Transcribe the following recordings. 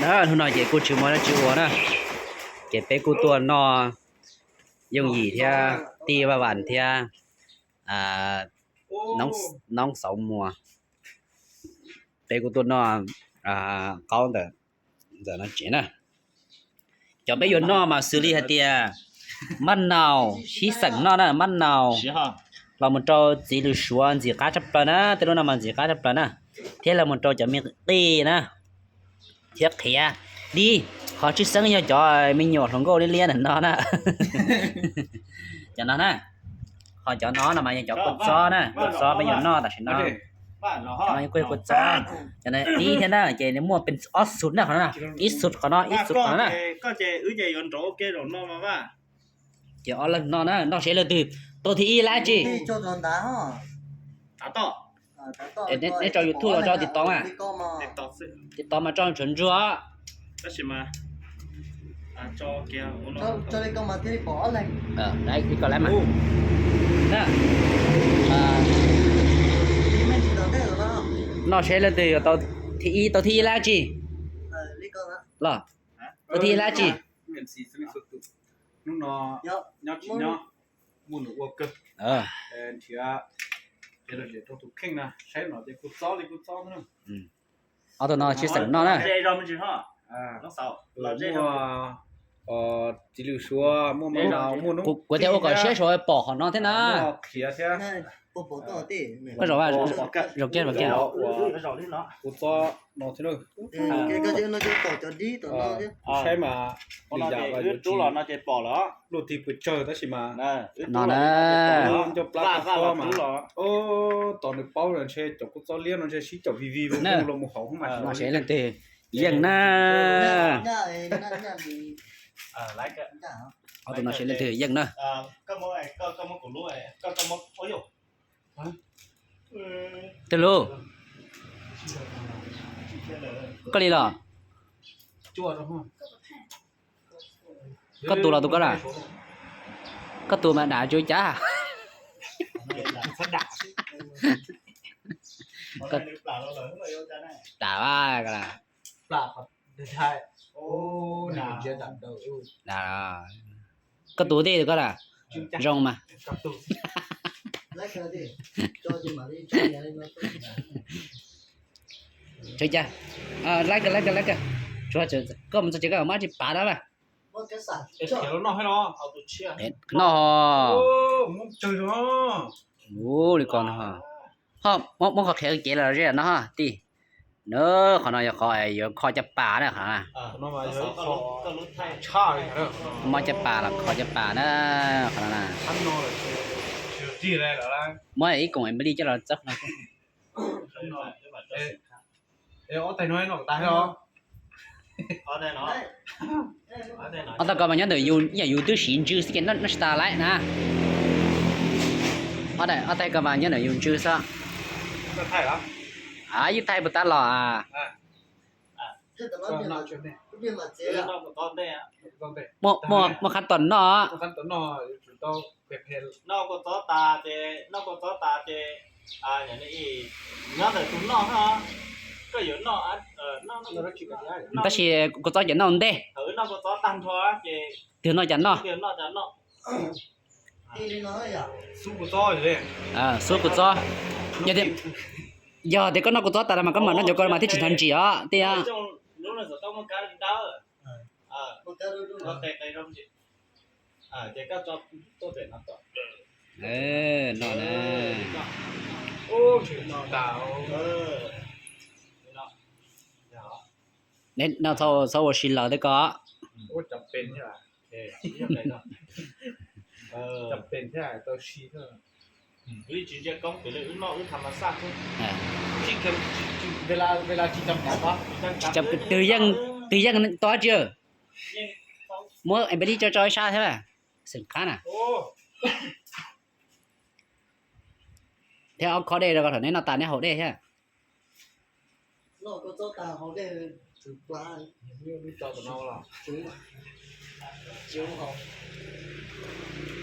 Hnub no ces kuj tsis muaj dab tsi ua na, ces peb kuj tuaj noj yooj yim thiab tij Vaj Vam thiab Noob Xauv Muas, peb kuj tuaj noj qaub ntawm ntawm no tsev na. Cov peb yuav noj mas xws li hais tias mab naus sib xeem noj na, mab naus los mus rau txiv lws suav ntxim qab tshaj plaws na, tej lub no mas ntxim qab tshaj plaws na, thiab los mus rau cov me qij na, thiab qhiav. Dib, qhov tshwj xeeb yog cov me nyuam hluas nkauj liab liab ntawm no na. Cov no na, ho cov no no mas yog cov kua txob na, kua txob peb yuav noj tam sim no. Cov no kuj yog kua txob, cov no dib thiab na, ces nws muaj pes ob xub na, qhov no na, ib xub qhov no, ib xub qhov no na. Ces ob leeg no na, noj seb leej twg tau thib ib lab tsi. Neb tso YouTube los tso TikTok mas, TikTok mas tso tshuav ntsuag. Noj seb leej twg yuav tau thib ib, tau thib ib lab tsi. Los, tau thib ib lab tsi. Ob tug no sib xeem noj na. Txiv lws suav muaj, kuv thiaj ua kom siab suav pom qhov no thiab na. Koj zaum, zaum kiag, zaum kiag. Kuv txob no thiab. Saib mas, li yam yuav tsis luaj tig pes tsawg tab sis mas no na, ncauj plab koj txob mas, tos nws paub ntshe cov kua txob liab no ntshe sib caum vij vij los mus hauv mas. Noj seb leej twg yeej na. Ob tug no seb leej twg yeej na. Twg lub? Koj li los? Koj tus los tus koj na? Koj tus mas dam tsis ua cas. Dam, koj tus tij koj na? Zoo mas. Tseem cas, like, like, like. Koj mus txog tsev koj muab tsis pav dab mas. Noj. Ua li ko no. Ho muab qhov qhiav cev los ze no tij. Na, qhov no yog qhov yuav kho caj pas na, qhov no. Muab caj pas los kho caj pas na, qhov no na. Muab ib koom npaj li coj los txawb qhov no. Ob tag ko mas nyob ntawm yus, yam yus twb siv ntsws xwb ces noj tsis tas lawm na. Ob tag ko mas nyob ntawm yus ntsws xwb. Yeej thaij puas tab los? Muaj qhab tom noj. Tab sis kua txob ces noj ntej. Twg noj cas noj. Xub kua txob. Yog tias koj noj kua txob tas mas koj mam noj cov ko mas thiaj tsis ntho ntsim os tij. No na. Neb no txhob ua si lawm tej ko. Twg yeej, twg yeej tau dab tsi. Muab npaj li tso tso ib sab thiab, xeem qab na. Thiab ob khob dej rau thaum neb noj tas neb haus dej thiab.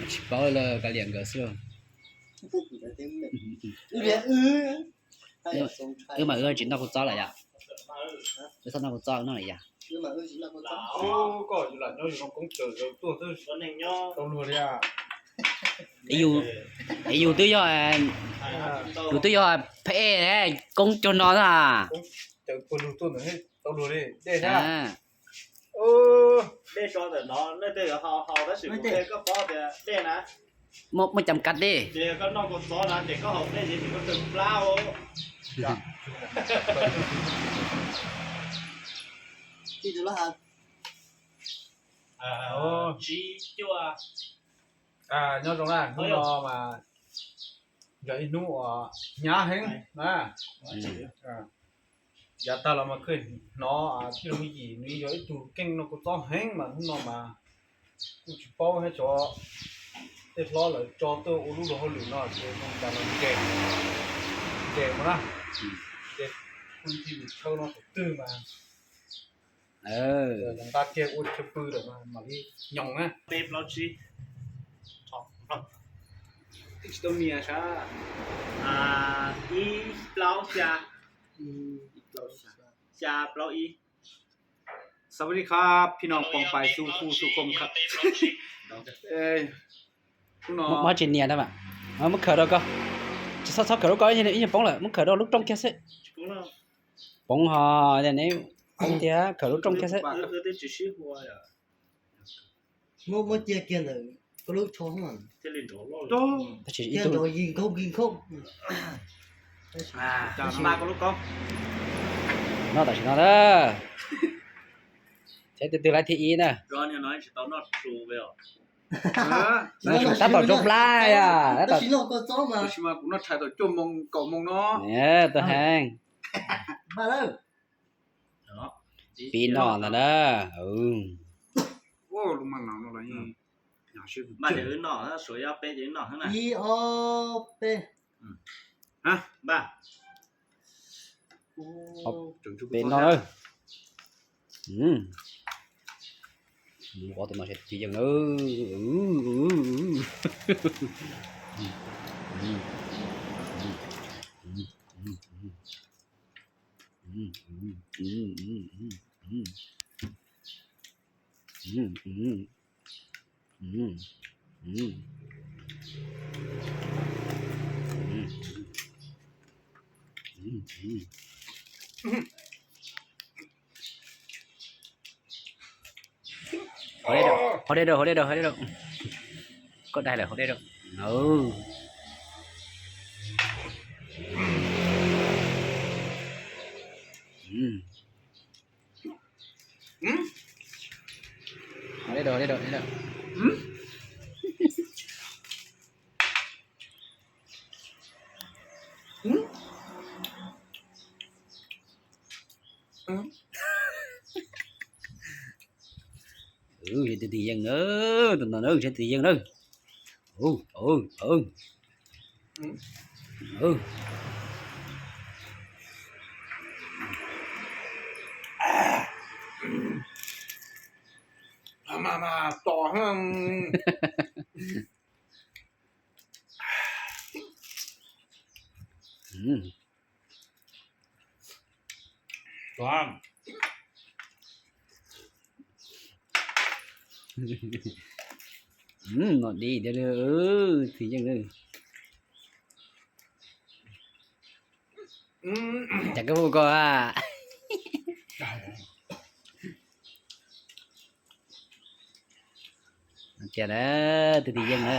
Tsis paub lawm, kav liam nkawd xwb. Wb mas wb tsis noj kua txob lawm yom. Wb txhob noj kua txob no lawm yom. Koj yus lam nyob yus no koob cawm tuaj xwb tau luag li. Es yus twb yog, yus twb yog phe koob cog no na. Cawm puag lug tuaj ntawd tau luag li dej thiab. Dej tso ntawm no, nej tej yuav hau hau tab sis kuv tej koj paub tias dej na. Muaj cam kav dej. Ces koj noj kua txob na ces koj haus dej ces koj tawg plab os. Tsib cuaj. Nyob zoo na, hnub no mas yog ib hnub uas hnyav heev na. Yav tag los mas kuj hnov tij laug Yim nws yog ib tug keej noj kua txob heev mas hnub no mas kuj tsis paub thiab, cov tej hlob lawv tso tuaj ua lub luag hauj lwm no ces zoo cas los ntses, ntses mus na, ces kuj thij mus tshawb no thaum twg mas nqa kiag ua chaw pw lawm mas mam li nyoos na. Peb plaub tsib, tsis tau nias sab. Ib plaub xya, xya plaub ib. Sawv daws khab phij noog phooj ywg xu hu xu kom khab. Muab tsis nias ntag mas, muab khawm rau koj. Tsis txhob khawm rau koj, ib nyuag poob lawm, muab khawm rau lub rooj kiag xwb. Poob ho, neb poob tiag, khawm lub rooj kiag xwb. Muab, muab cia kiag ntawm koj lub tsho. Tab sis ib tug, no tam sim no na, saib tus twg lawv thib ib na. Tab tom rau plab, tab tom, kuv noj tshais thaum cuaj moos kaum moos no. Tau heev. Pib noj ntag na. Peb noj na. Mus ua tus no seb twg yeej na. Hau dej rau, hau dej rau, hau dej rau. Koj dai lawm, hau dej rau. Hau dej rau, hau dej rau, hau dej rau. Seb twg yeej na, tus no na, seb twg yeej na. No dib thiab, twg yeej na. Cas koj hu ko a? Tias na, twg twg yeej na.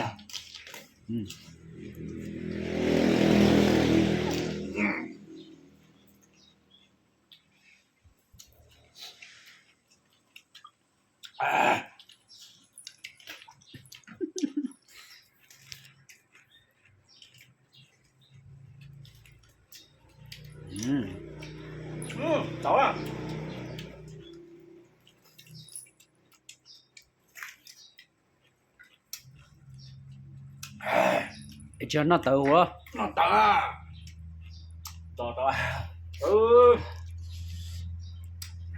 Tsis noj tawv huv.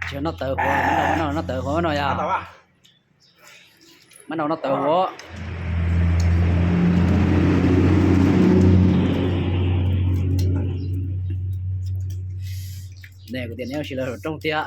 Tsis noj tawv huv, noj tawv huv no yog. Mab nau noj tawv huv. Ne kuv tias neb ua si lawv rooj tiag.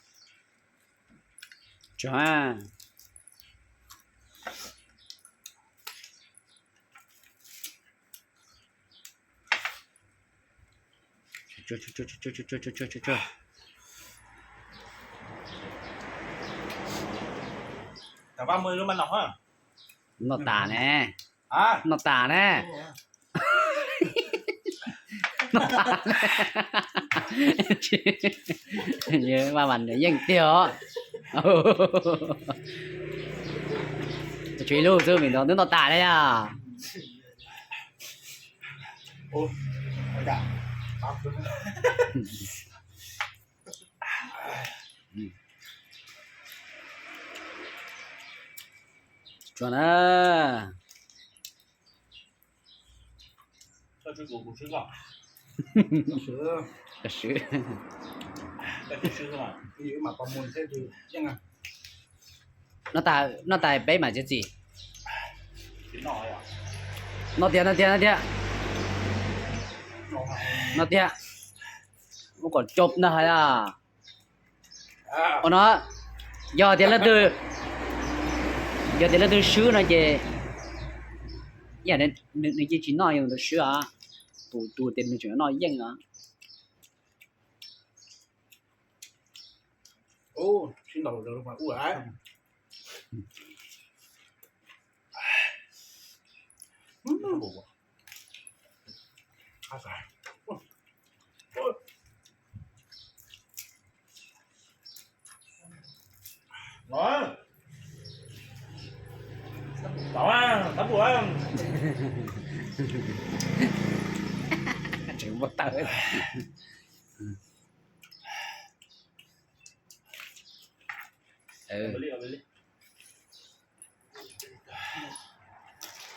Tso. Noj tas ne. Noj tas ne. Noj tas ne. Vaj Vam yeej tiag os. Tshuav ib lub xwb, vim no twb noj tas li os. Tsuag na. Koj swb. Noj tas, noj tas peb mam txiav txim. No tiag, no tiag, no tiag. No tiag. Ua kom coob ntag hais. Ua no, yog tias leej twg, yog tias leej twg swb no ces, nws yeej tsis noj, yog tus swb os, tus, tus tias nws tseem noj yeej os. Sib ntaus ua. Tseem npau taws.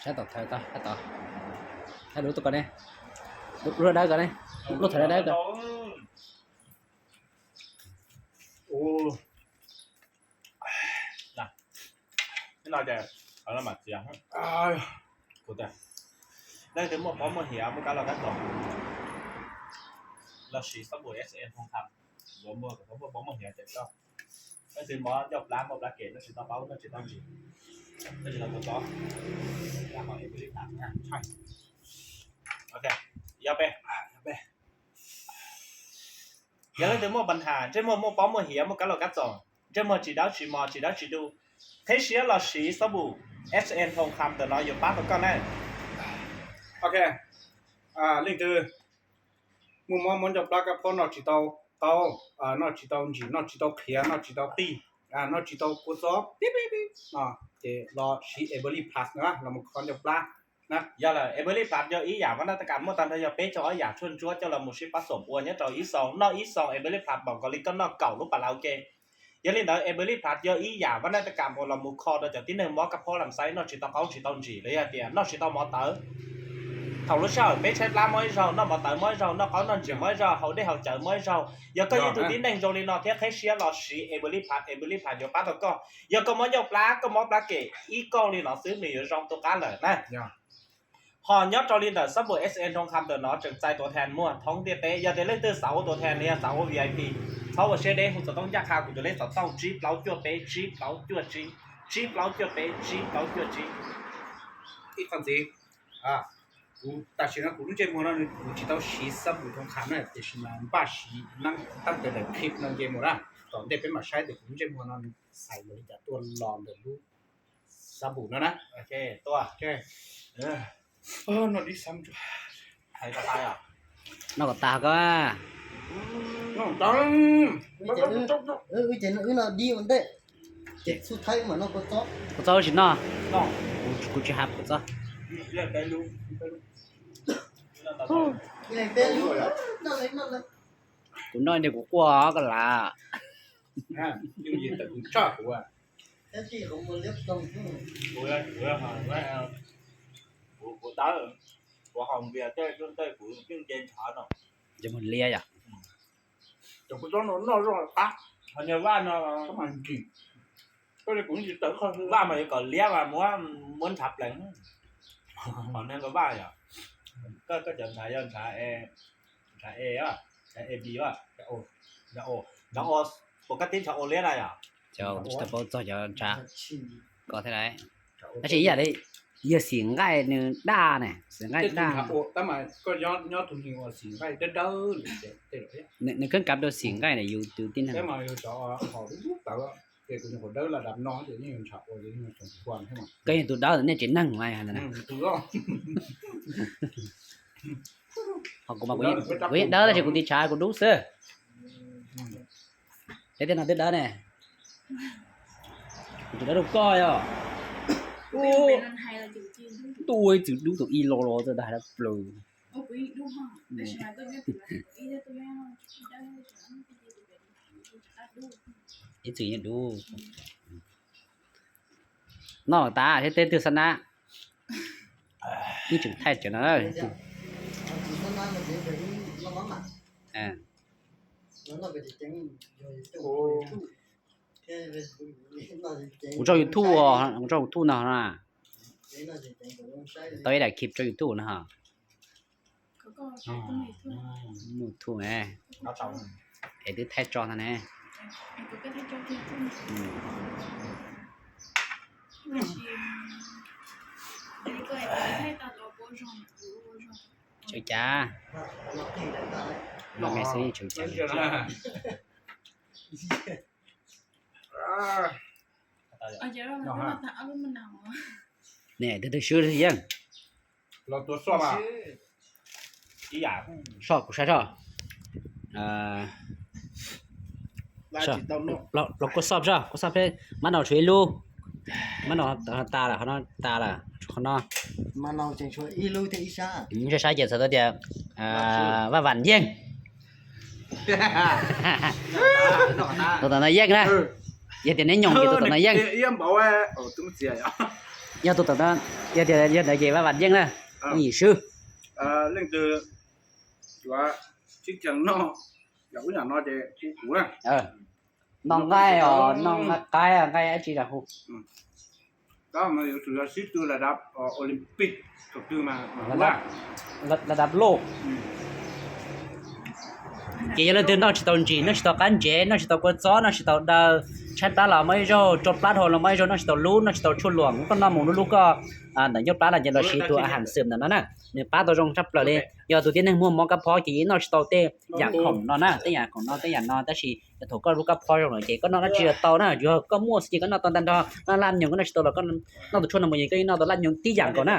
Saib tom thawv tau, saib tom, saib lub tuaj ko ne, lub dawb ko ne, lub thawv dawb ko. Leej twg muaj pob muaj hiav muaj kab los kab txoos los siv xab pum S N Home Farm, yuav muaj, muaj pob muaj hiav ces koj, leej twg mob ncauj plab muaj plab kem, noj tsis tau qaub noj tsis tau ntsis, noj tsis tau kua txob, yog peb, yog leej twg muaj pas has, ntsej muag muaj pob muaj hiav muaj kab los kab txoos, ntsej muag tsis dawb tsis mos tsis dawb tsis du, qhib siab los siv xab pum S N Home Farm ntawm no yuav pab tau koj na. Ok, leej twg muaj mob muaj ncauj plab kab phob noj tsis tau qaub, noj tsis tau ntsim, noj tsis tau qhiav, noj tsis tau qij, noj tsis tau kua txob, ces los siv Everly Plus na, los mus kho ncauj plab. Yog lawm, Everly Plus yog ib yam vaj naj tab kam muaj tag nrho yog peb caug ob yam tshuaj ntsuab coj los mus sib pab xom ua nyob rau ib xoo, noj ib xoo Everly Plus npaum nkaus li koj noj kaum lub pas las ua ke. Yog li ntawd Everly Plus yog ib yam vaj naj tab kam uas los mus kho rau cov tib neeg mob kab phob lam xaiv, noj tsis tau qaub tsis tau ntsim los yog tias noj tsis tau mov tawv. Thaum lub sij hawm peb tshaib plab mob ib zaug, noj mov tawv mob ib zaug, noj qaub noj ntsim mob ib zaug, haus dej haus cawv mob ib zaug. Yog koj yog ib tug tib neeg zoo li no thiab qhib siab los siv Everly Plus, Everly Plus yuav pab tau koj. Yog koj mob ncauj plab, koj mob plab kem ib kauj li no xwb nws yuav zoo tu qab lawm na. Ho nyob rau li ntawm xab pum S N Home Farm ntawm no tseem txais tuam thas muag thoob ntiaj teb, yog tias leej twg xav ua tuam thas los yog xav ua V I P, txhob ua siab deb, hu xov tooj ncaj qha kuv tus lej xov tooj tsib plaub cuaj peb tsib plaub cuaj tsib. Tsib plaub cuaj peb, tsib plaub cuaj tsib. Ib qho ntxiv, kuv tam sim no kuv lub ntsej muag no nws kuv tsis tau siv xab npum thoob qhav na, tiam sis mas npaj siv neeb tab ntawm clip no nce mus na. Tom ntej peb mam saib tias kuv lub ntsej muag no nws xais npaum li cas tuaj los ntawm lub xab npum no na. Tuaj. Noj kom tas koj. Wb ces wb no dib ua ntej, ces txhub thaib mas noj kua txob. Kua txob wb tsis noj. Kuv tsis hab kua txob. Kuv noj ces kuv quaj koj lav. Kuv dawb, kuv haus npias tej tej kuv yeej nce ntshav no. Ces mus liab yom. Cov kuv txob no noj zoj qab, ho niag vaj no mas nkim. Koj li kuv tsis tawm qhov vaj mas yuav kom liab mas muab muab ntshav pleev. Ho niag vaj yom, koj cov ntshav yog ntshav ntshav e, ntshav e b, ntshav o, puas kab tib ntshav o liab na yom. Cov tsis tau paub txog cov ntshav ko thiab lauj. Tab sis ib yam li yog xim nqaij nws daj ne, xim nqaij daj. Tab mas koj nyob tus neeg uas xim nqaij dawb dawb, nws kheev kav rau xim nqaij na yus tus tib neeg. Koj yog tus dawb nej tsev neeg mas. Ho kuv mas kuv yeej dawb tab sis kuv tiv tshav kuv dub xwb. Peb tej no twb dawb ne. Kuv tsis dawb rau koj yom. Ntuj, ib txwm dub thaum ub los los txawj dag dab plaws. Ib txwm yeej dub. Noj tas thiab teb twg xab nab. Ib tseem thaij cov no. Kuv tso YouTube, kuv tso YouTube no na. Tau ib daim clip tso YouTube no ho. YouTube ne. Es twb thaij tso ntag ne. Tsawv cav. No me xwb tsawv cav. Ne, twg twg swb yeej. Soj kuv saib soj. Los kua xoj soj, kua xoj peb mab nau tshuav ib lub. Mab nau tas lawm, qhov no tas lawm, qhov no. Saib saib ces txhais tau tias Vaj Vam Yeej. Tus tom no Yeej na. Yog tias neb nyoog ces tus tom no Yeej. Yog tus tom no, yog tias yog ntawd ces Vaj Vam Yeej na. Ub yim swb. Leej twg yuav sib tsees noj yam ub yam no ces hu kuv na. Noj nqaij os, noj nqaij, nqaij dab tsi los hu. Tab mas yuav tsum yog sib tw lam dab Olympic thaum twg mas lam dab loj. Ces yog leej twg noj tsis tau ntsis, noj tsis tau qab ntsev, noj tsis tau kua txob, noj tsis tau daw, tshaib plab los muaj ib zaug, rau plab dhau los muaj ib zaug, noj tsis tau lub, noj tsis tau tshuaj luam, koj noj mus lub lub koj ntawm ncauj plab los ces los siv tus a hang xwm ntawm no na, nws pab tau zoo tshaj plaws li. Yog tus tib neeg muaj mob kab phob ces yeej noj tsis tau tej yam khoom no na, tej yam khoom no tej yam no, tab sis yog thaum koj lub kab phob zoo lawm ces koj noj dab tsi los tau na, yog koj muaj xwb ces koj noj tau tag nrho, noj laj nyoog koj noj tsis tau los koj noj tus tshuaj no mus ces koj yeej noj tau laj nyoog tib yam nkaus na.